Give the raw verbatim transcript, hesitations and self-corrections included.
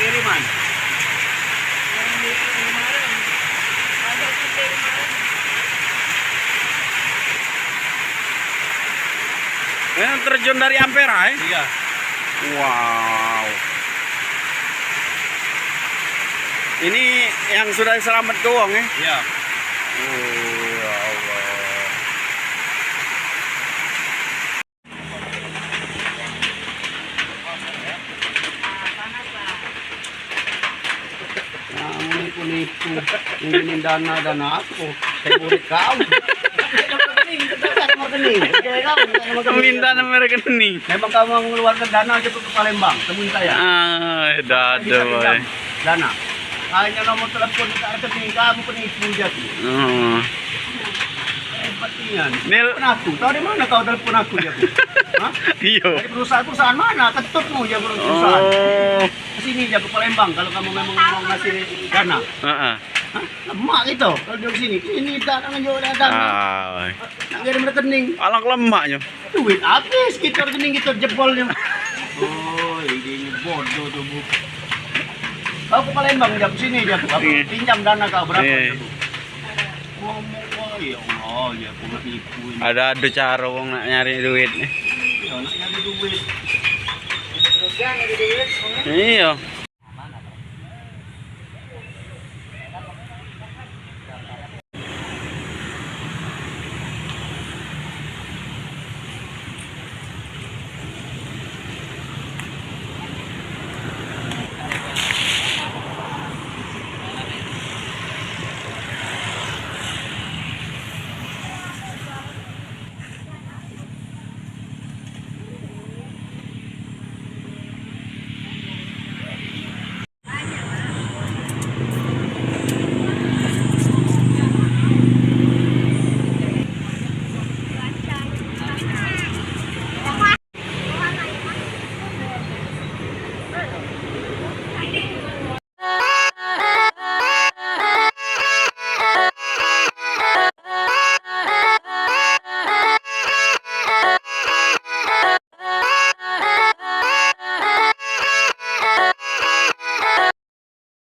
Kiriman. Ini terjun dari Ampera, eh? Iya. Wow. Ini yang sudah selamat ke wong, eh? Iya. Oh, ya Allah. Nah, nipu-nipu. Ini dana, dana apa? Saya murid kau. Minta nomor rekening, percaya kau, minta nomor rekening. Minta nomor rekening. Memang kamu mengeluarkan dana aja ke Palembang, temuin saya. Ah, dah ada, pinjam boy. Dana. Hanya nomor telepon, minta rekening, kamu penipu jadi. Oh. Hebat nian. Nil. Telepon aku, tahu dari mana kau telepon aku, jadi? Hah? Iyo. Dari perusahaan, perusahaan mana? Ketutmu ya perusahaan. Oh. Ke sini aja ke Palembang kalau kamu memang mau ngasih dana. Heeh. Hah? Lemak gitu. Kalau dia ke sini, ini datang aja datang. Ah. Nak kirim rekening. Alang lemaknya. Duit habis kita rekening kita jebolnya. Oh, ini bodoh tuh, Bu. Kau ke Palembang jam sini jam apa? Iya. Pinjam dana kau berapa, iya, jam? Ngomong, oh, ya Allah, ya aku nak nipu ini. Ada ada cara wong nak nyari duit nih. Iya, nak nyari duit. Iya.